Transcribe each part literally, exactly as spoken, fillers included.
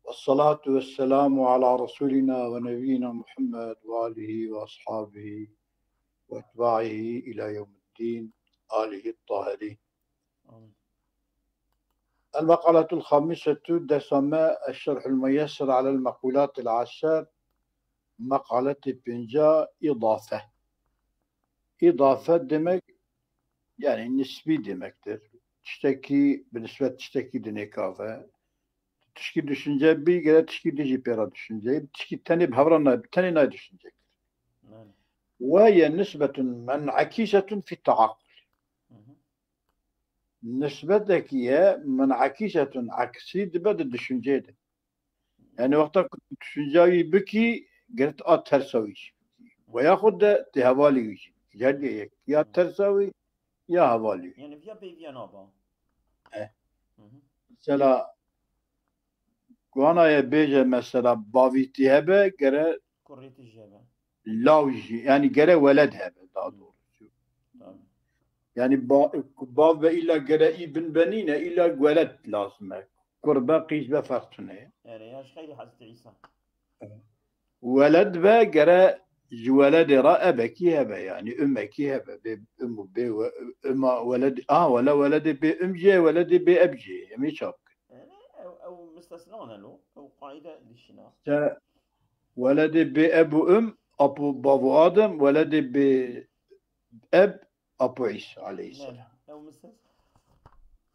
الصلاة والسلام على رسولنا ونبينا محمد وآله وأصحابه وأتباعه إلى يوم الدين، آله الطاهرين. Amin. المقالة الخامسة، desa me الشرح الميسر على المقولات العشر، meqaletê pênca, îdafe. Îdafe demek, yani nisbî demektir. Tiştekî, bi nisbet tiştekî dinêka ve. Tişkî düşünce bî, gere tişkî dijî pê re düşünce. Tişkî tenê bi hev re nayê, tenê nayê düşünce kir. Belê. Ve ye nisbetun men'ekîsetun fi teakul. Hı hı. Nisbetekî ye, men'ekîsetun, eksî dibe di düşünceyê de. Yani wexta ku tu düşünca wî bikî, gere tu a tersa wî jî bikî. Ve yaxud de tê hevalê wî jî bikî. Her diye yek. Ya tersa wî, ya hevalê wî. Yani viya peyviya naba. Eh. Hı hı. Mesela, guhana ye bêje mesela bavîtî hebe, gere Kurêtî jî hebe. Law jî, yani gere weled hebe daha doğrusu. Tabii. Yani ba-, bav ve illa gere î bin benîne, illa weled lazim e. Kur be, qîz be, ferq tune. Erê, ya ji xeyrî Hezretî Îsa. Weled be gere ji weledê re ebekî hebe, yani umekî hebe. Bê um û bê we-, uma weled, a, wele weledê bê um jê, weledê bê eb jê. Em ê çap kin. Erê, ew, ew müstesna ne lo? Ew qaîde dişîna. Te weledê bê eb û um, apo bav û Adem, weledê bê eb, apo Îsa aleyhisselam. Ne, ew müstes-,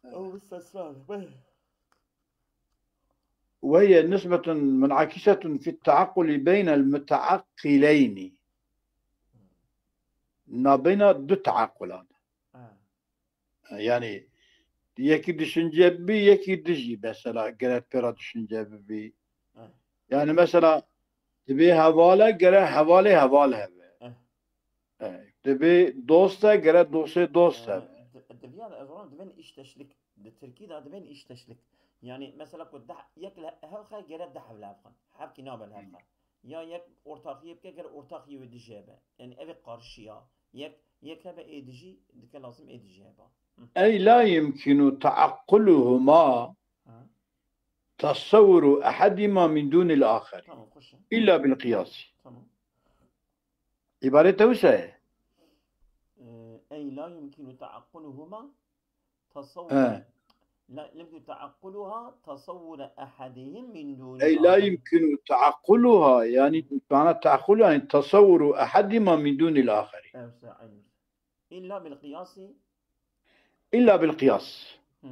ew müstesna ne. Belê. وهي نسبة منعكسة في التعقل بين المتعقلين. Nabeyna du teaqulan. Ha. Yani yekî düşünce bibî, yekî dijî mesela gere pê re düşünce bibî. Ha. Yani mesela dibê heval e, gere hevalê heval hebe. Ha. E, dibê dost e, gere dostê dost E, hebe. di-, diviya ez zanim divên îşteşlik. Di tirkî de divên îşteşlik. Yani mesela ku deh, yek li hev xe gere deh hev li hev xin. Hevkî nabe li hev xe. Ya yek ortaxiyê bike gere ortaxiyê wê dijî hebe. Yani ev ê qarşî ya. Yek, yek hebe ê dijî, dike lazim ê dijî hebe. Hı. أي لا يمكن تعقلهما Ha. تصور أحدهما من دون الآخر Tamam, xweş e. إلا بالقياس. Tamam. Îbarê te wisa ye? Ee, ey la yumkinu taaqquluhuma tasawwur. He. La yumkinu taaqquluha tasawwur ahadihim min duni Ey la yumkinu taaqquluha, yani mana taaqqul yani tasawwuru ahadihima min dunil ahari. Ev se aynı. İlla bil qiyasi. İlla bil qiyas. Hmm.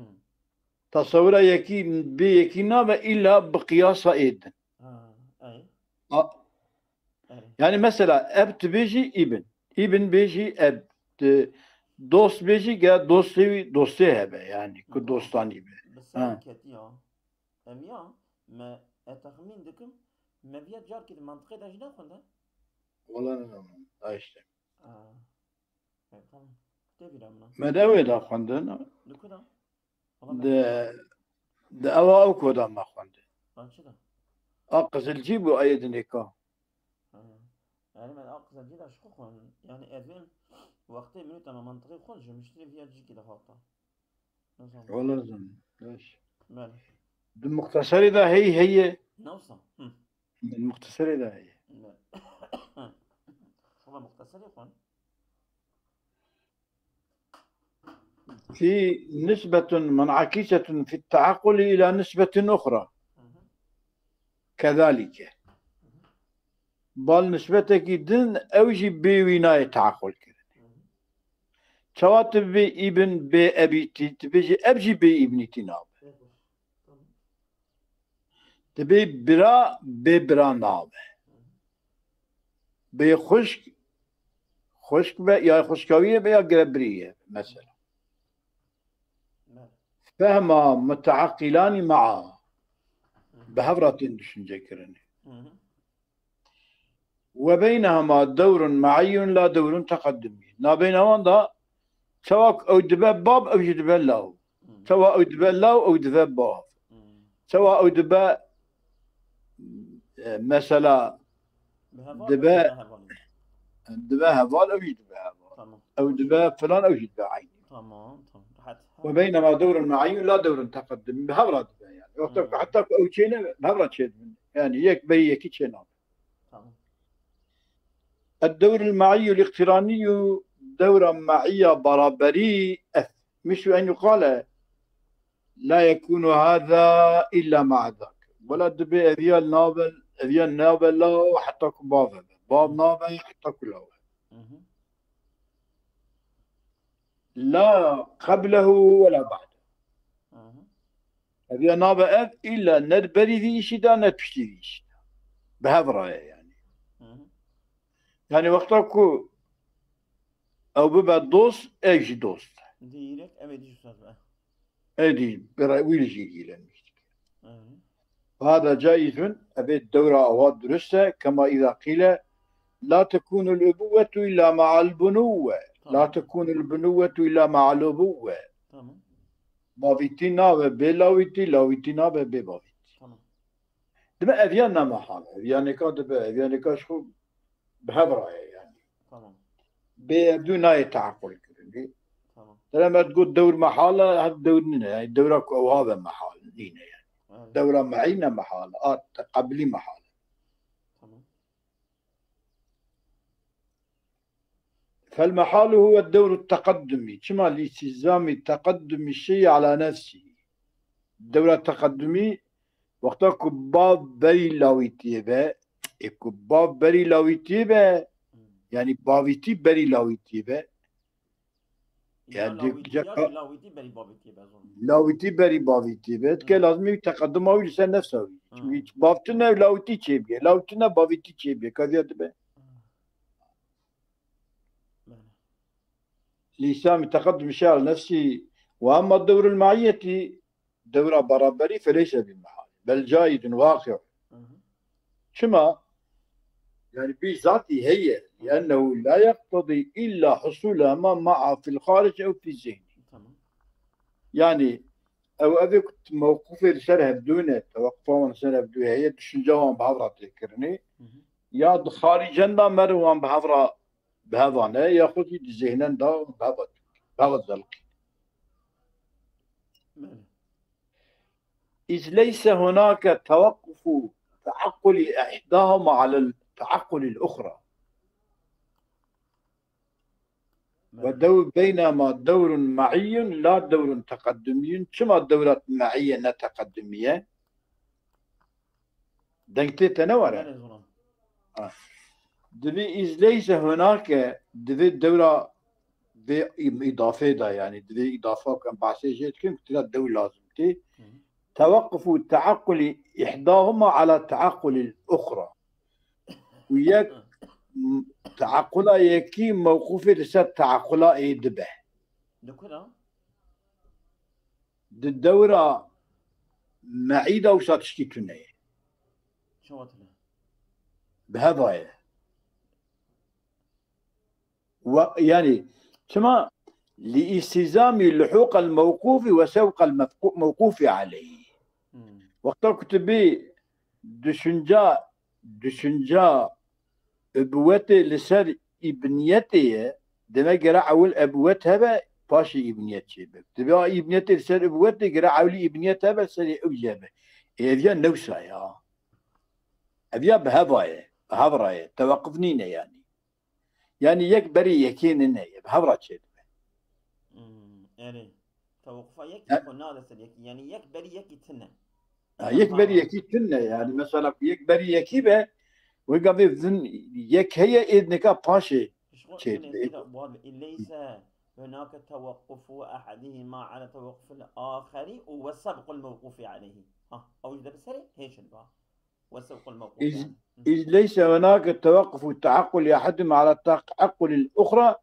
Tasawwura yekî bê yekî nabe, îlla bi qiyasa ê din. Ha, ey. A-, Ey. Yani mesela eb tu bêjî îbin. Îbin bêjî eb. Tu dost bêjî gere dostê wî, dostê hebe yani ku Hı. dostan îbe. Bi ser Ha. ketiya. Ev ya, me, e, texmîn dikim, me viya carkî di mantiqê de jî nexwende. Wala ne, ne, ne. Ha işte. Aa. E, tamam. Tê bîra min a. Me de wê da xwendin. Li ku da? Wala me Di, di ewa ew koda me xwendin. Ha, çi da? A qizilcî bû, ayê dinê ka. Ha. Yani me a qizilcî de ji xwe xwendin. Yani ez vêm wextê min û te me mantiqê xwe ji miştirê viya cîkî de hata. Nizanim. Wala zanim. Baş. Belê. Di muxteserê de hey heye. Ne wisa? Hı. Di muxteserê de heye. Belê. Şuna muxteserê xwe. في نسبة منعكسة في التعقل إلى نسبة أخرى. Hı hı. كذلك. Hı hı. Bal nisbetekî din ew jî bê wî nayê teaqul kirin. Hı hı. Çawa tu bê îbin bê ebîtî, tu bêjî eb jî bê îbnîtî nabe. Hı hı. Tamam. Tu bê bira bê bira nabe. Hı hı. Bê xwişk, xwişk be ya xwişka wî ye be ya gire birî ye mesela. Belê. Fehma muteaqîlanî maa. Hı hı. Bi hev re tên düşünce kirinê. Hı hı. Ve beynehuma dewrun me'iyyun la dewrun teqeddumî. Nabeyna wan de çawa ku ew dibe bab, ew jî dibe law. Hı. Çawa ew dibe law, ew dibe bab. Hı. Çawa ew dibe, e, mesela Bi heval dibe, dibe heval. Dibe heval, ew jî dibe heval. Tamam. Ew dibe filan, ew jî dibe eynî. Tamam, tamam. Rehat. Ve beynema dewrun me'iyyun la dewrun teqeddum. Bi hev re dibe yani. Wexta ku heta ku ew çêne, bi hev re çêdibin. Yani yek berî yekî çênabe. Tamam. الدور المعي الاقتراني, dewra me'iya baraberî, ev. مثل أن يقال لا يكون هذا إلا مع ذاك. Wela dibê ev ya nabe, ev ya nabe la heta ku bav be. Bav nabe heta ku la be. Hı hı. La qablehu ve la ba'de. Hı hı. Ev ya nabe ev, illa ne berî vî îşî de, ne piştî vî îşî de. Bi hev re ye yani. Hı hı. Yani wexta ku ew bibe dost, ev jî dost. Direkt ev ê dî jî dost be. Êdî bi re-, wî jî gîlenmiş dike. Hı hı. Hada caizun, ev ê dewra awa durist e, kema îza qîle, la tekunul ubuwetu illa ma'al bunuwe. Tamam. La tekunul bunuwetu illa ma'al ubuwe. Tamam. Bavîtî nabe bê lawîtî, lawîtî nabe bê bavîtî. Tamam. Dime ev ya ne mehal e, ev ya nêka dibe, ev ya nêka ji xwe bi hev re ye yani. Tamam. Bê ev du nayê teaqul kirin. Tamam. Tere me digot dewr mehal e, hev dewr nîne. Yani dewra ku ew have mehal nîne yani. Evet. Dewra me'î ne mehal e, a te qeblî mehal e. Tamam. فالمحال هو الدور التقدمي. Çima? لالتزام تقدم الشيء على نفسه. Dewra teqedumî, wexta ku bav berî lawîtiyê be, ê ku bav berî lawîtiyê be, yani bavîtî berî lawîtiyê be, yani lawîtî ya lawîtî berî bavîtiyê be, zor. Lawîtî berî bavîtiyê be, dike lazimî teqeduma wî li ser nefsa wî. Çünkü hiç bav tune lawîtî çêbiye, lawîtî ne bavîtî çêbiye, ka dibe. Belê. لالتزام تقدم الشيء على نفسه. وأما الدور المعية, dewra beraberî, فليس بمحال بل جائز واقع. Hı hı. Çima? Yani bi zatî heye. لأنه لا يقتضي إلا حصول ما مع في الخارج أو في الذهن. Tamam. Yani ew evê ku mewqufê li ser hevdû ne, tewaqqufa wan li ser hevdû heye, düşünce wan bi hev re tê kirinê. Hı hı. Ya di xarîcen de meriv wan bi hev re, bi hev re ne, ya xwe jî di zihnen de bi hev re, bi hev re zelqî. Belê. إذ ليس هناك توقف تعقل إحداهما على التعقل الأخرى. Belê. ودور بينهما دور معي لا دور تقدمي. Çima dewra me'î ye, ne teqedumî ye? Deng tê te ne were? Belê, zoran. Ha. Divê إذ ليس هناك, divê dewra vê î-, îdafê de, yani divê îdafa ku em behsê jê dikin, ku tira dewr lazim tê. Hı hı. توقف تعقل إحداهما على تعقل الأخرى. Û yek, m-, teaqula yekî mewqufê li ser teaqula ê dibe. Li ku de? Di dewra me'î de wisa tiştî tune ye. Çawa tune? Bi heva ye. Ve, yani, çima? لالتزام لحوق الموقوف وسبق الموقوف عليه. Hmm. Wexta ku tu bê düşünce, düşünce übwetê li ser îbniyetê ye, deme gere ewil übwet hebe, paşê îbniyet çêbe. Dibe a îbniyetê li ser übwetê gere ewilî îbniyet hebe, serê ew jê hebe. Ê, ev ya newsa ya. Ev ya bi heva ye, bi hev re ye. Tewequf nîne yani. Yani yek berî yekê nine ye, bi hev re çêdibe. Hmm, yani tewaqufa yek ya- xwe nade ser yekî. Yani yek berî yekî tune. Ha, yek berî yekî tune yani. Mesela ku yek berî yekî be, wê gavê vin yek heye, ê nika paşê çêdibe. Leyse hunake tewaqqufu ehadihima ala tewaqqufil axeri û we sebqul mewqufi aleyhi. Ha, ew jî de bi serê hêşin ba. وسبق الموقوف إذ, يعني. إذ ليس هناك توقف تعقل أحدهما على تعقل الأخرى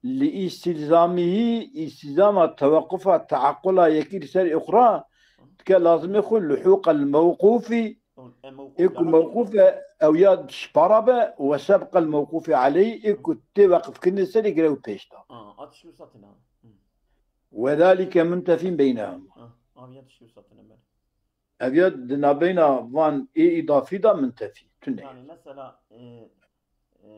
لالتزامه التزام توقف تعقل yekî li ser uxra dike lazimê xwe لحوق الموقوف. Ê ku mewqûf e, ew ya ji para be, وسبق الموقوف عليه, ê ku tê weqifkirinê serê gire û pêş da. وذلك منتف بينهما. Ev ya di navbeyna van ê îdafî de mintefî, tune. Yani mesela, e, e,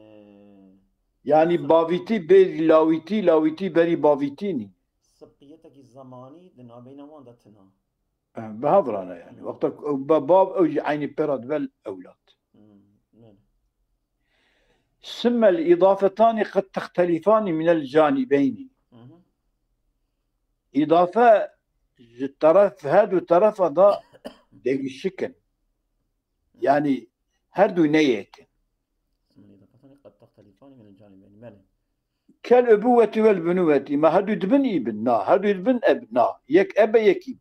Yani sib- bavîtî bêrî lawîtî, lawîtî berî bavîtî nî. Sibqiyetekî zemanî di navbeyna wan de tune. Bi hev re ne yani. Wexta ku ew be bav, ew jî eynî pê re dibe ewlad. Hmm, belê. Simme l-îdafetanî qed textelîfanî minel canîbeynî. Hı hı. Îdafe ji teref, her du terefa de degişik in. Yani her du ne yek in. Simme l-îdafetanî qed textelîfanî minel canîbeynî. Belê. Kel ubuweti vel bunuweti. Ma her du dibin îbin? Na. Her du dibin eb? Na. Yek ebe, yek îbin.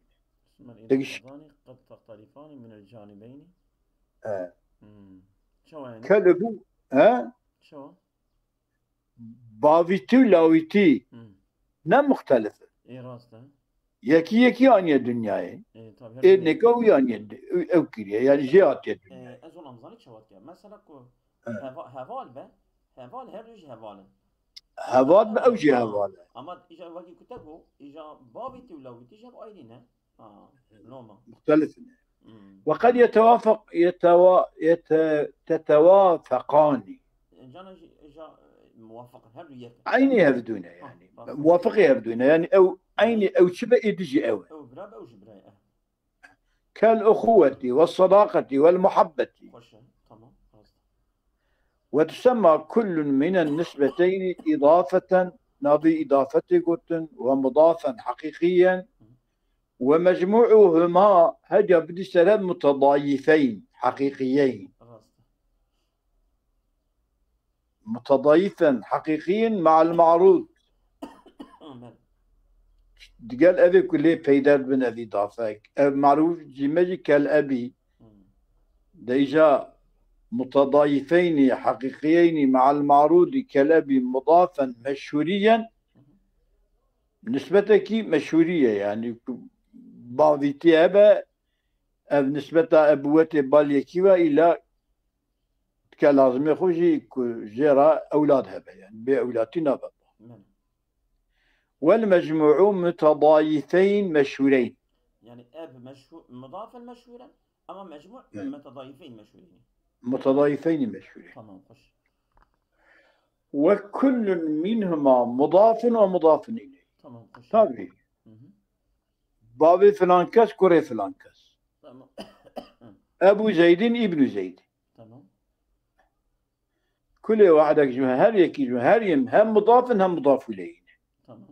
Simme l-îdafetanî qed textelîfanî minel canîbeynî. E. Hmm. Çawa yani? Kel ubu-, he? Çawa? Bavîtî û lawîtî Hmm. ne muxtelif in. Ê, rast e. Yekî yekî aniye dinyayê. Ê, tabii, her Ê, neka wî aniye di-, ew kiriye. Yani jê hatiye dinyayê. Ê, ez ona zanî çawa dikiye. Mesela ku He. heva-, heval be, heval her du jî heval in. Heval be, ew jî Ha, heval e. Ama îja wekî ku te got, îja bavîtî û lawîtî jî hev ayrî ne. Ha, loma. Muxtelif ne. Hmm. Ve qed yetewafeq, yetewa-, yete-, tetewafeqanî. Cana jî, îja, e, muwafiq in, her du yek in. Eynî hevdû ne Ha, yani. rast. Muwafiqê hevdû ne. Yani ew eynî ew çi be, êdî jî ew e. Ew bira be, ew jî bira ye. Kel uxuweti ve sadaqeti vel muhabbeti. Xweş e. Tamam. Rast. Ve tusemma kullun minen nisbeteynî îdafeten, navê îdafetê gotin, ve mudafen heqîqiyen, ve mecmu'uhuma, her ya bidî ser hev, mutedayifeyn, heqîqiyeyn. Rast. Mutedayîfen, heqîqîn, me'el ma'rûd. Amen. Digel evê ku lê peyder bin evî dafek. Ev ma'rûd cîme jî kel ebî. Hmm. Deyja mutedayîfeynî, heqîqiyeynî, me'el ma'rûdî kel ebî mudafen meşhûriyen. Nisbetekî meşhûrî ye, yani ku bavîtî hebe, ev nisbeta ebuwetê bal yekî ve îla dike lazimê xwe jî ku jê re ewlad hebe, yani bê ewlatî nabe. Belê. Wel mecmu'u mutedayifeyn meşhûreyn. Yani ev meşhû-, mudafin meşhûr in, ama mecmu' Evet. mutedayifeyn meşhûr in. Mutedayifeyn meşhûr in. Tamam, xweş. Ve kullun minhuma mudafun ve mudafun ileyh. Tamam, xweş. Tabii. Hı hı. Bavê filan kes, kurê filan kes. Tamam. Ebu Zeydin, İbnu Zeydin. Tamam. Kulê wahidek ji me, her yekî ji me, her yem hem mudaf in hem mudaf ileyh in. Tamam.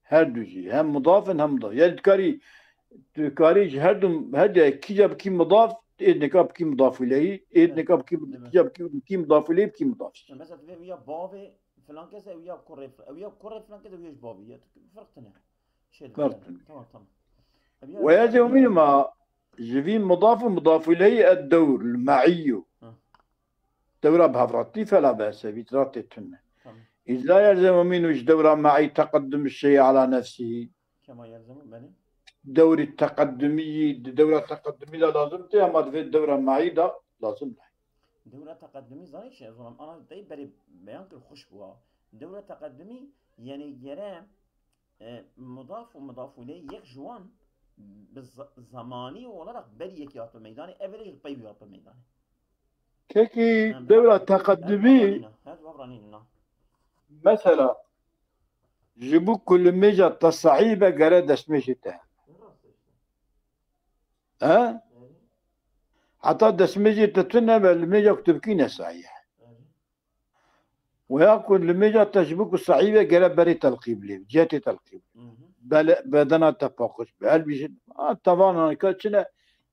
Her du jî, hem mudaf in hem mudaf. Yani dikarî, dikarî ji her du, her de kîja bikî mudaf, ê nika bikî mudaf ileyh, ê Evet. nika bikî, Evet. kîja bikî, bikî mudaf ileyh, bikî mudaf. Yani mesela tu vê ya bavê filan kes, ew ya kurê, ew ya kurê filan kes, ew ya ji bavê. Ya tu ferq tine. Şey Ferq tine. Tamam, tamam. Ev ya Ve yelzemu minhuma, ji vî mudaf û mudaf ileyh ed dewr, el ma'iyyu. Hı. Dewra bi hevratî fela bese, vî ratê tune. Tamam. Îz la yelzemu minhu ji dewra ma'î teqeddum şeyî ala nefsihî. Kema yelzemu, belê. Dewrî teqeddumî, di dewra teqeddumî de lazim tê, ama di vê dewra ma'î de lazim ne. Dewra teqeddumî zanî çi? Ez ona ana te berê beyan kir, xweş bû. Dewra teqeddumî, yani gere, e, mudaf û mudaf ileyh yek ji wan bi za-, zamanî olarak berî yekî hatibe meydanê, ev ê jî li pey wî hatibe meydanê. Kekî Yani, dewra her teqeddumî, her wavranîna, her wavranîna. Mesela, ji bo ku limêja te sehî be, gere destmêjê te. He? Heta destmêjê te tune be, limêja ku tu bikî ne sehî ye. Weya ku limêja te ji bo ku sehî be, gere berê telqî bilê, cihetê telqî bilê. Hı hı. Bele-, bedena te paqij be. Helbîjin, ha, tevana ka çi ne?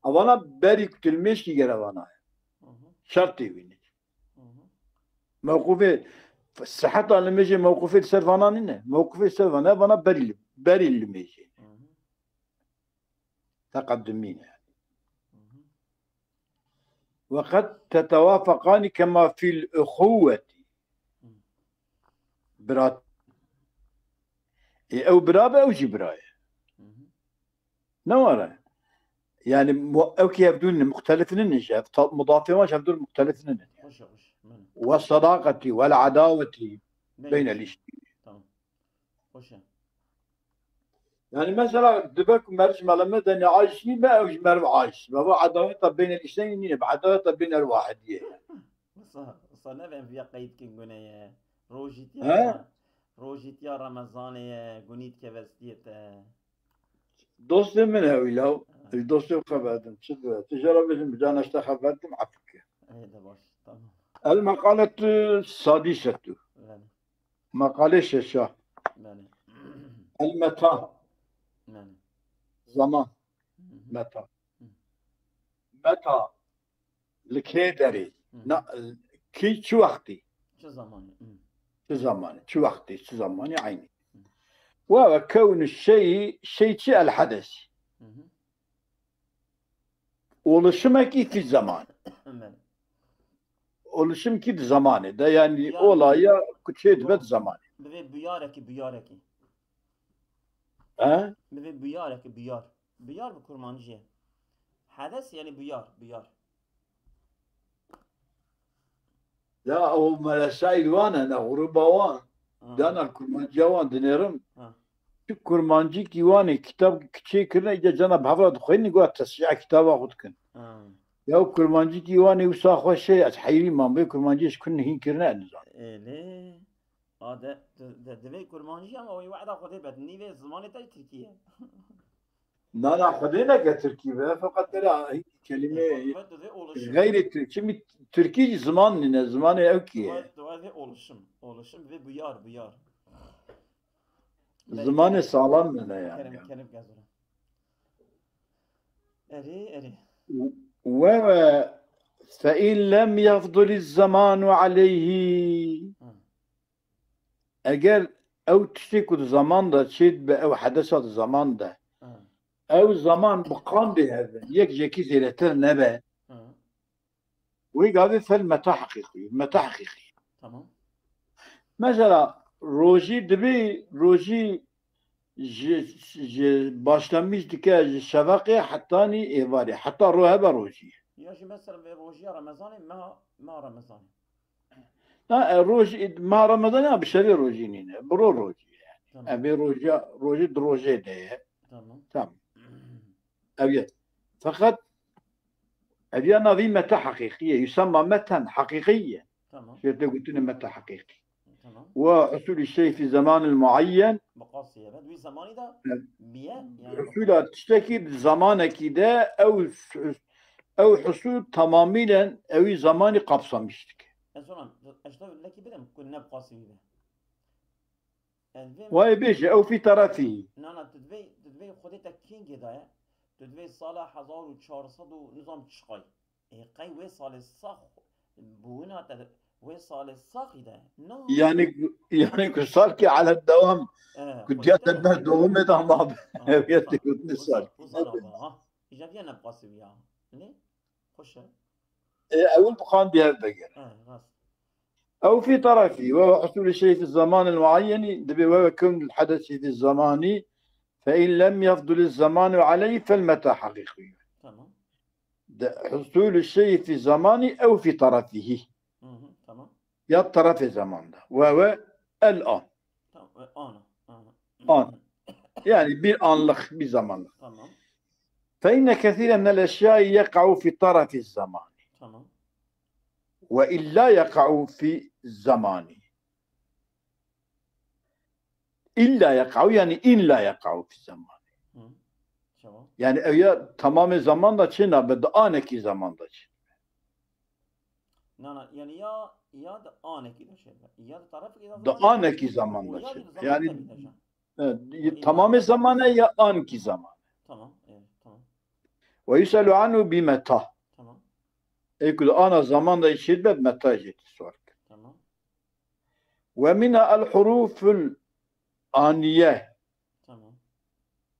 Evana berî ku tu limêj kî gere vana ye. Hı hı. Şertê wî ne. Hı hı. Mewqifê siheta limêjê mewqifê li ser vana nîne. Mewqifê ser vana, vana berî, berî limêjê. Hı hı. Teqeddumî ne. Hı hı. Ve qed tetewafeqanî kema fîl uxuwetî. Hı. Bira. Ê, ew bira be, ew jî bira ye. Hı hı. Ne were? Yani mu-, ew ki hevdûn muxtelif nînin ji hev, ta-, mudafê wan ji hevdûn muxtelif nînin. Xweş e, xweş. Belê. Ve sadaqetî, vel adawetî Belê, beynel xweş e. Îştî. Tamam. Xweş e. Yani mesela dibe ku meriv ji meleme de ne aciz nî be, ew ji meriv aciz be. Ve adaweta beynel îşteynî nîne, bi adaweta beynel wahidiyê. Wisa, wisa nebe em viya qeyd kin gune ye. Rojîtiya He? Rema-, rojîtiya Remezanê ye, gunî dike vestiyê te. Dostê min e wî law. Ji dostê xwe xeber dim. Çi dibe? Tu jê re bêjim, bi cana ji te xeber dim, efû ke. Ê de baş. Tamam. El meqaletu sadisetu. Belê. Meqalê şeşa. Belê. El meta. Belê. Zaman. Hı hı. Meta. Hı. Meta. Li kê derê? Hı. Na, kî çi wextî? Çi zamanî? Hı. Çi zamanî? Çi wextî? Çi zamanî? Eynî. Hı. Wa ve kewnu şeyî, şey çi? El hedesi. Hı hı. Oluşimekî fi zaman. Belê. Oluşimkî di zamanê de, yani, yani olaya ku çê dibe di zamanê. Bivê buyarekî, buyarekî. He? Bivê buyarekî, buyar. Buyar bi kurmancî ye. Hedes yani buyar, buyar. Ya o meleseî wan e, ne gruba wan. Ha. Dana kurmanciya wan dinêrim. Ha. Tu kurmancîkî wan ê kitab kiçê kirine, îca cana bi hev re dixwînin, got tesîya kitaba xwe dikin. Ha. Ya o kurmancîkî wan ê wisa xwe şey, ez heyrî mam, vê kurmancî ji ku nihîn kirine, ez nizanim. Êlê. A de, de, de, divê kurmancî ama wî wehda Xwedê bet. Nîvê zimanê te Tirkî ye. Na, na, Xwedê neke Tirkî be, feqet tera hîn kelîmê, e, Xwedê divê oluşum. Xeyrê Tirkî, mi Tirkî jî ziman nîne, zimanê ew kî ye? Divê, divê oluşum, oluşum, divê buyar, buyar. Zimanê salam nîne yani. Kerim, kerim gezura. Erê, erê. Ve, ve, fe in lem yefdul zamanu aleyhi. Hı. Eger ew tiştê ku di zaman de çê dibe, ew hedesa di zaman de, ha, ew zaman bi qandê hebe, yek jekî zêdetir nebe, ha, wê gavê fel meta heqîqî, meta heqîqî. Tamam. Mesela rojî dibê, rojî ji, ji başlangîç dike ji şeveqê hetanî êvarê, heta ro hebe rojî. Ya jî mesela vê rojiya Remezanê, meha, meha Remezanê. Na, e, roj, e, ma Remezanê ya bi şevê rojî nîne. Bi ro rojî ye. Tamam. Em vê rojiya, rojî di rojê de ye. Tamam. Tamam. Ev ye. Feqet ev ya navî meta heqîqî ye. Yusemma meten heqîqî ye. Tamam. Şêrte gotine meta heqîqî. Tamam. Ve husulü şey fi zamanil muayyen. Bi qasî ye. Wî zamanî de, evet, biye, yani. Husula tiştekî di zamanekî de ew, ew husul tamamîlen ewî zamanî kapsamiş dike. Ez ona, ez te lekî bidim ku ne bi qasî bibe. Ez vê Wayê bêje, ew fî terefî. Na, na, tu divê, tu divê Xwedê te kîngê de ye. Tu divê sala hezar û çar sed û nizam çiqay. Ê, qey wê salê sax bûna te, wê salê saxî de. No. Yani, yani ku salkê ala dewam, e, ku diya te ber dewamê de ama. Ha, ev ya te gotine salkê. Uzak, uzak ama, ha. Îca diye ne bi qasî ya. Ne? Xweş e. E, ewil bi qandî hev vegere. E, rast. Ew fî terefî, ve husulü şey fi zamanil muayyeni, dibe ve ve kevnul hedesi fi zamani, fe in lem yefdul zamanu aleyhi fel meta heqîqî. Tamam. De, husulü şey fi zamani ew fi terefîhi. Hı hı, tamam. Ya terefê zamanda. Ve ve el an. Tamam, e, an, an. An. Yani bir anlık, bir zamanlık. Tamam. Fe inne kesiren minel eşyai yeka'u fi terefi zamani. Tamam. Ve illa yeka'u fi zamani. İlla yeka'u yani in la yeka'u fi zamani. Hı. Tamam. Yani ev ya tamamê zaman da çê nabe, di anekî zaman da çê. Na, na, yani ya, ya di anekî de çê be. Ya di tarafekî de Di zaman anekî çê be. Zaman O da ya çê di be. Zaman Yani, tabii de çê. Evet, ya tamamê zaman e ya ankî zaman. Tamam, evet, tamam. Ve yuselu anhu bi meta. Tamam. Ê ku di ana zaman da çê be, meta jê te sual kir. Tamam. Ve mina el huruful aniye. Tamam.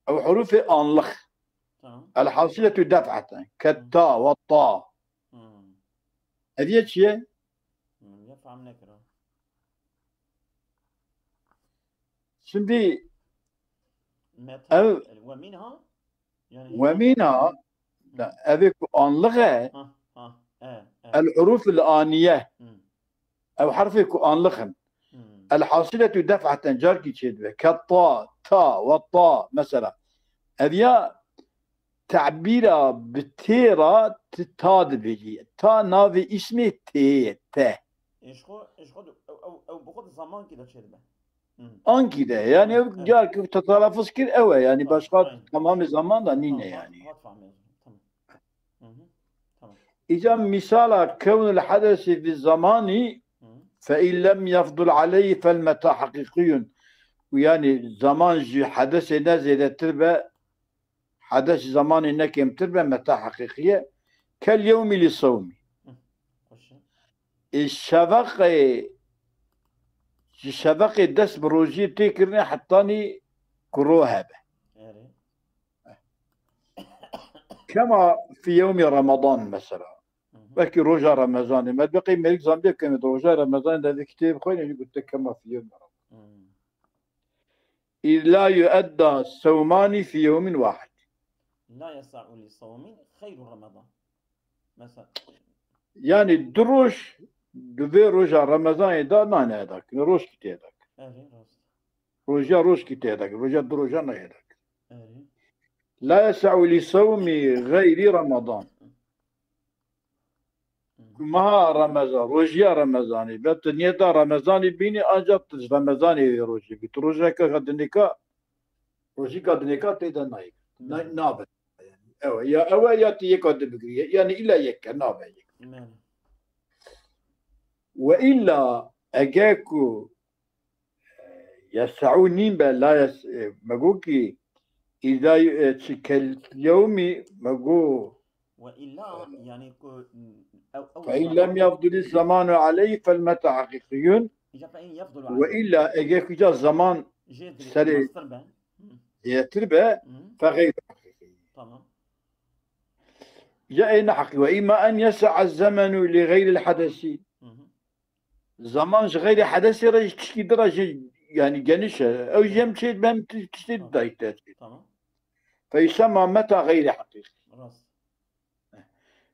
Ew hurufê anlık. Tamam. El hasiletu def'eten. Ke ta ve ta. Hmm. Ev ye çi ye? Hmm, ya fehm nekira. Şimdi Meta, ev ve minha Yani Ve mîna, da, ev ê ku anlix e, Ha, ha, e, e. El huruf el aniye. Hmm. Ev herfê ku anlix in. Hmm. El hasiletu def'eten, carkî çê dibe. Ke ta, ta, ve ta, mesela. Ev ya tebîra bi tê ra ti ta dibêjî. Ta navê îsmê tê ye, te. Ê ji xwe, ê ji xwe, ew, ew, ew bi xwe di zamankî de çê dibe. Ankî de. Yani ev Evet. carkî te telafuz kir ew e. Yani Tamam, başka aynen. tamamê zaman da nîne Tamam, yani. hat fahmê. Tamam. Hı hı. Tamam. Îca mîsala kewnul hedesi fi zamanî Hı. fe in lem yefdul aleyhi fel meta hakîkiyun. Û yani zaman ji hedesê ne zêdetir be, hedes ji zamanê ne kêmtir be, meta hakîkiye. Kel yewmî li sewmî. Hı. Hoş. Ê şeveqê, ji şeveqê dest bi rojiyê tê kirinê hetanî ku ro hebe. Erê. Kema fi yewmî Ramadan mesela. Hı hı. Wekî roja Remezanê. Me dibe qey mêrik zandiye kemê di roja Remezanê de vê kitêbê bixwîne, jî gote kema fi yewmî Ramadan. Hı. Îd la yuedda sewmanî fi yewmin wahid. La yesa'u li sewmin xeyru Ramadan. Mesela. Yani du roj, di vê roja Remezanê de nane eda kirin, rojkî tê eda kirin. Erê, rast. Roja rojkî tê eda kirin, roja du roja nayê eda kirin. Erê. La yesa'u li sewmi xeyri Ramadan. Hı. Ku meha Remezan, rojiya Remezanê, be tu niyeta Remezanê bînî, ancak tu ji Remezanê wê rojê bî. Tu rojeka ka dinêka, rojîka dinêka tê de nayê. Na-, Hı. nabe. Ew e, ya ew e, ya tu yeka dibigirî. Yani îlla yek e, nabe yek. Belê. Ve îlla ege ku Yes'u nîn be, la yes-, e, me got ki îda, e, çi kel yewmî me got. Ve illa, yani ku, ew, ew Fe in lem yefduli zamanu aleyhi fel meta hakîkiyun. Îca fe in yefdulu Ve aleyhi. illa ege ku îca zaman Jê dirê serê nastir be. Hı. zêdetir be, Hı. fe xeyr hakîkî. Tamam. Ya ê ne hakî. Ve imma en yesa'a zemenu li xeyril hadesi. Hı hı. Zaman ji xeyrê hedesê re ji tiştî di re jî, yani geniş e. Ew jî Evet. em çê, em ti-, tiştê Tamam. dayî te. Tamam. Fe yusemma meta xeyrê heqîqî. Rast.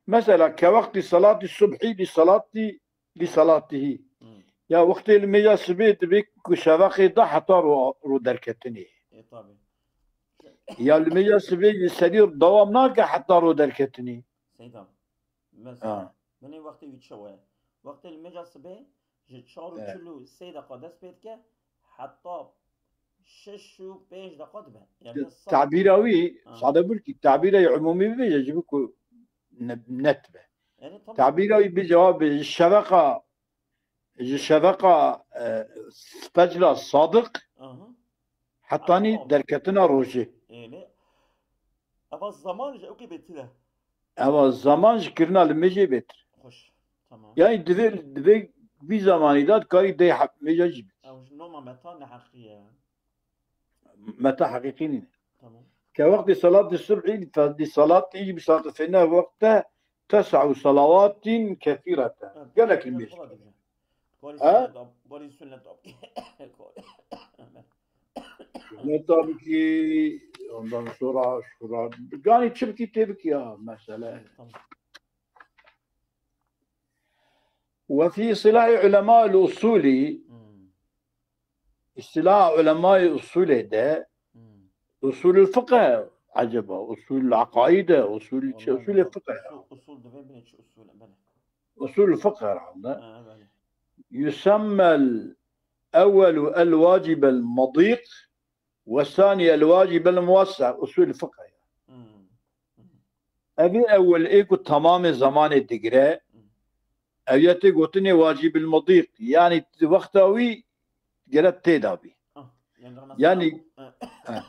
Mesela ke wextî salatî subhî li salatî, li salatihî. Hmm. Ya wextê li mêja sibê dibê ku şeveqê da heta ro, ro derketinê. E, tabii. Ya li mêja sibê ji serî dewam nake heta ro derketinê. Seyda. Mesela, Ha. binê wextê wî çawa ye? Wextê li mêja sibê ji çar û Evet. çil û sê deqa dest pê dike, heta şeş û pênc deqa dibe. Yani sade. Tabîra wî, Ha. sade bir ki, tabîra umumî bibêje, ji bo ku ne-, net be. Yani tamam. Tabîra wî bêje, abi, ji şeveqa, ji şeveqa, e, fecra sadiq Aha. hetanî Aha. derketina rojê. Yani, eva zaman ji ewkê bêtir e. Eva zaman ji kirina li mêjê bêtir. Xweş. Tamam. Yani divê, divê vî zamanî de karî dê heb mêja jî bî. Ew ji noma meta neheqî ye. Meta heqîqî nîne. Tamam. Ke wextê salatê subhî, di salatê jî bi salatê fêne wexte tes'u salawatin kethîreten. Evet, Gelek li evet, mêj. Xweda dibîne. Karî Ha? sünnet ab-, karî sünnet ab-, Sünnet abikî, ondan sonra şura. Yani çi bikî tê bikî ya mesele. Tamam. Ve fî îstîlahî ulemâil usûlî, Hmm. îstîlaha ulemayê usûlê de, Hmm. usûlül fiqh e, acaba, usûlül aqaîd e, usûlül çi, Vallahi usûlê bilmiyorum. fiqh e. Usul, usul divê bine çi usul e, bine. Usûlül fiqh herhalde. Ha, bine. Yusemmel ewwelu el vacibel madîq ve sani el vacibel muwassa. Usûlül fiqh e. Hmm. Hmm. Evî ewil ê ku tamamê zamanê digire, Hmm. ev ya tê gotinê wacîbil mudîq. Yani wexta wî gere tê da bî. Ah, yani Ramazan Yani, abi, eh, ha.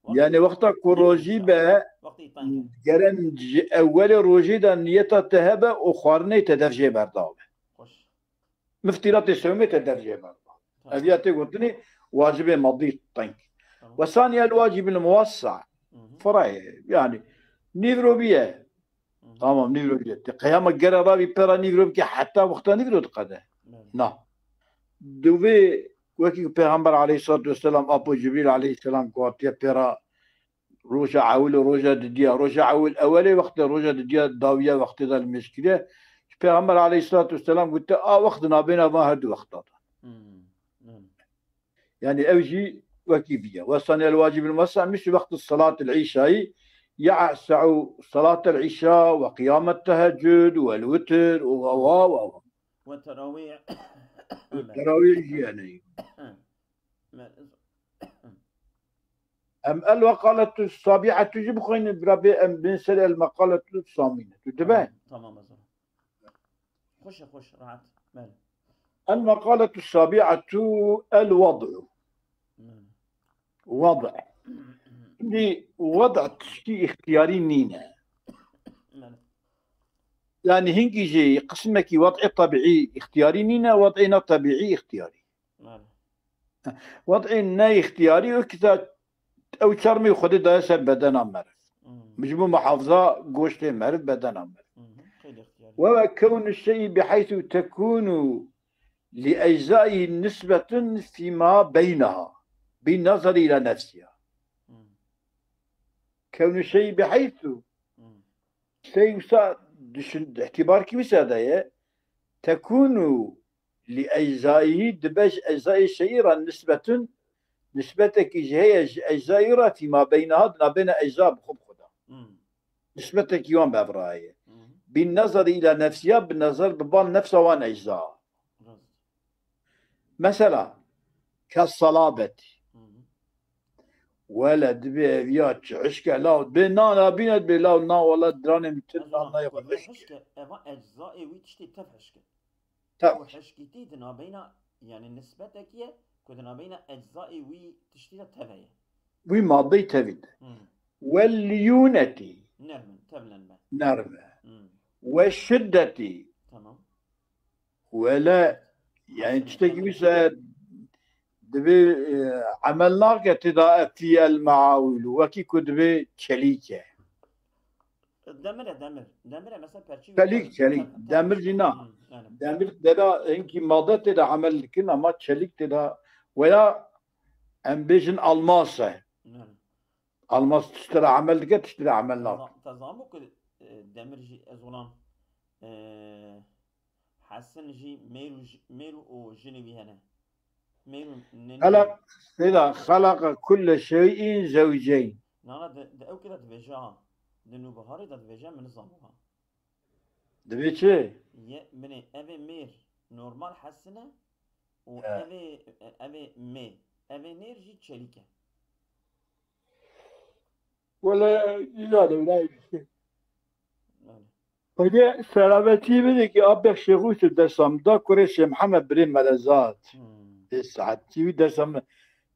wextî Yani wexta ku wextî rojî îftar, be, wextî îftar. gere ji ewelê rojê de niyeta te hebe û xwarinê te dev jê berdaw be. Xweş. Miftîratê sewmê te dev jê berdaw. Tamam. Ev ya tê gotinê wacibê madî teng. Tamam. Ve saniye el wacibî muwassa. Hı hı. Firayê, yani nîvrovî ye. Hı hı. Tamam, nîvrovî ye. Te qeyama gere ravî pera nîvrovî ke heta wexta nîvro diqede. Evet. Na. Divê wekî Pêxember aleyhissalatu vesselam apo Cibrîl aleyhisselam ku hatiye pêra roja ewil û roja didiya. Roja ewil ewelê wextê, roja didiya dawiya wextê de li mêj kiriye. Ji Pêxember aleyhissalatu vesselam gote, a wext di navbêna van her du wexta de. Hmm, hmm. Yani ew jî wekî vî ye. Ve saniyel wacibî mesa misli wextî salatil îşayî ya se'u salatel îşa ve qiyamet teheccud ve witr ve ve ve ve. Ve terawîh. Terawîh jî yani. Em el-weqaletu sabi'etu jî bixwînin, bira bê em bên ser el-meqaletu samînetu. Dibe? Tamam, tamam, ez. Xweş e, xweş, rahat. Belê. El-meqaletu sabi'etu el-wed'u. Hmm. Wed'. Şimdi wed' tiştî îxtiyarî nîne. Belê. Yani hinkî jî qismekî wed'ê tebîî îxtiyarî nîne, wed'ê ne tebîî îxtiyarî. Belê. Wed'ê ne îxtiyarî, o kî ew çermê Xwedê daye ser bedena meriv. Hmm. Ji bo muhafaza goştê meriv, bedena meriv. Hmm. Xeylê îxtiyarî. Ve ve kewnu şeyî biheythu tekunu li eczayî nisbetun fîma beynaha. Bin nazari ila nefsiha. Hmm. Kewnu şeyî biheythu. Hmm. Şey wisa düşün, îtibar kî wisa daye. Tekunu li eczayî, dibe ji eczayê şeyî re nisbetun, nisbetekî jî heye ji eczayî re fîma beynaha, di nabêna ecza bi xwe bi xwe de. Hmm. Nisbetekî wan bi hev re heye. Hmm. Bin nazari ila nefsiha, bi nazar bi bal nefsa wan ecza. Rast. Mesela, kes salabetî. Hı hı. Wele dibê ev ya çi hişke law, dibê nana bîne, dibê law na wele diranê min tir, ez nan nayê xwe hişke. Hişke, eva eczayê wî tiştê tev hişke. Tev. Ew hişkîtî di nabeyna, yani nisbetekî ye ku di nabeyna eczayê wî tiştî de tev heye. Wî madeyî tevî de. Hı. Wel liyûnetî. Nermin, tevlenme. Nerme. Hı. Ve şiddetî. Tamam. Wele, yani tiştekî wisa dibê, e, emel nake tê de fî el meawîl, wekî ku dibê çelîk e. Demir e, demir. Demir e, mesela perçî. Çelîk, çelîk. Demir jî na. Hı, yani. Demir tê de hinkî made tê de emel dikin ama çelîk tê de weya em bêjin almas e. Yani. Almas tiştê de emel dike, tiştê de emel nake. Te zan-, te zanbû ku, e, demir jî ez olan, e, Hesin jî mêr û j-, mêr û jinê wî hene. Mêr û nenê. Xelaq, seyda, xelaqa kulle şeyin zewceyn. Nana di, di ew kira dibêje ha. Di Nûbiharê de dibêje, min nizanibû ha. Dibê çi? Ye, binê, ev ê mêr normal Hesin e û, he, ev ê, ev ê mê. Ev ê nêr jî çelîk e. Wele, îla de wila yekî. Belê. Xwedê selametî bide ki apek Şêxû tu dersa min da, kurê Şêx Mihemed birê Melezad. Hmm. Ê saetî wî dersa min.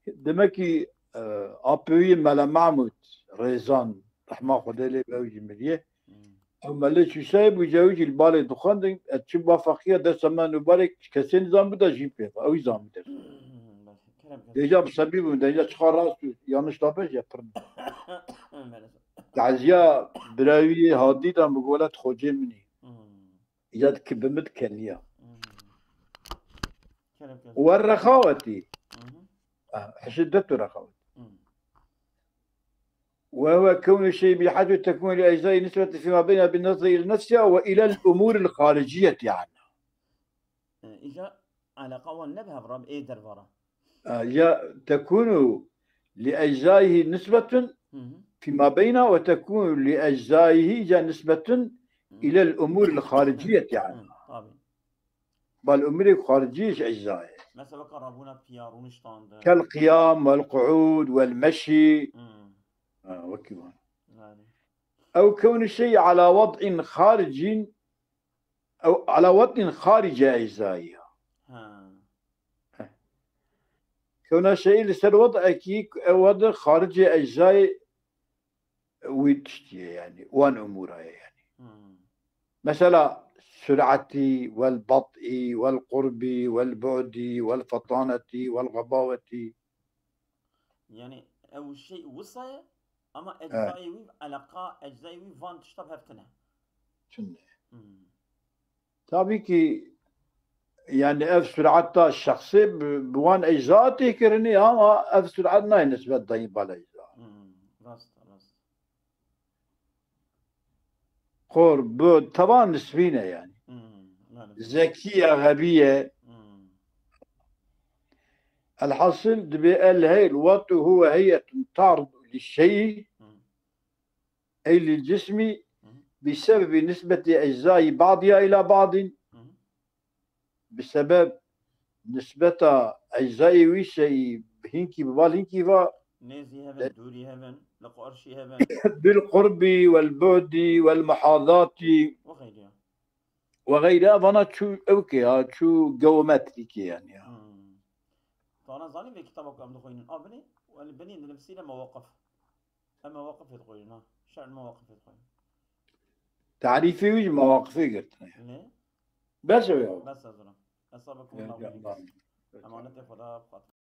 Demek ki, e, apê wî Mele Mahmud Rêzan, rehma Xwedê lê be, ew jî miriye. Hmm. Ew melê Çûsayê bû, ew jî li balê dixwendin, ez çim ba feqiya dersa me nûbarê kesê nizan bida jî pê. Ew jî zanbî ders. Hmm, belê. Kerem, kerem. Dêja bi sebî bûm, dêja çiqa rast û yanlış da be jî pir. Belê. Taziya birayê Hadî da min got, welat xocê min î. Hmm. Îca dike bi min dikeniya. Hmm. Kerem, kerem. Wer rexawetî. Hı hı. Ah, şiddet û rexawet. Hmm. وهو كون الشيء بحيث تكون لأجزائه نسبة فيما بينها بالنظر إلى نفسها وإلى الأمور الخارجية عنها. E, îja eleqa wan ne bi hev re, bi ê derva re. E, ya tekunu li eczaihi nisbetun, hı hı, fîma beyna ve tekunu li eczaihi îca nisbetun, hı, ilel umuril xariciyeti yani. Hı, tabii. Bal umurê xaricî ji ecza ye. Mesela weka rabûna piya, rûniştandin. Kel qiyam, wel qu'ûd, wel meşî. Hmm. Ha, wekî wan. Yani. Ew kewni şey ala wed'in xaricîn, ew ala wed'in xarice eczayiya. Ha. Heh. Kewna şey li ser wed'ekî, ew wed xaricê eczayê wî tiştî ye, yani wan umûra ye yani. Hmm. Mesela suratî, wel bat'î, wel qurbî, wel bu'dî, wel fetanetî, wel xebawetî. Yani ew şey wisa ye, ama, he, eczayê wî, eleqa eczayê wî van tişta bi hev tune. Tune. Hmm. Tabii ki, yani ev surata şexsê bi, bi wan ecza tê kirinê, ama ev surat nayê nisbet dayîn bal ecza. Hmm, rast, rast. Qurb, bu, tevan nisbî ne yani. Hmm, yani. Zekiye, xebiye. Hmm. Elhasil dibê el heyl, wet û huve heyetun tard li şeyî. Hmm. Ey lil cismî, hı hı, bi sebebi nisbetî eczayî ba'diha ila ba'din, hı hı, bi sebeb nisbeta eczayê wî şeyî Hinkî bi bal hinkî va Nêzî hevin, dûrî hevin, li qarşî hevin. Bil qurbî, wel bu'dî, wel muhazatî Wexeyriya. ve gayri evana çû ewkê ya, çû geometrîkê yani ya. Hmm. Tana zanî vê kitaba ku em dixwînin. A binî, û li binî dinivîsîne mewaqif. Em mewaqifê dixwînin ha. Şer mewaqifê dixwînin. Tarîfê wî ji mewaqifê girtine. Ne? Bes ew ya. Bes ez ona. Hesaba ku Ya, Allah ya, wî. Allah. Emanetê Xweda bi xatir.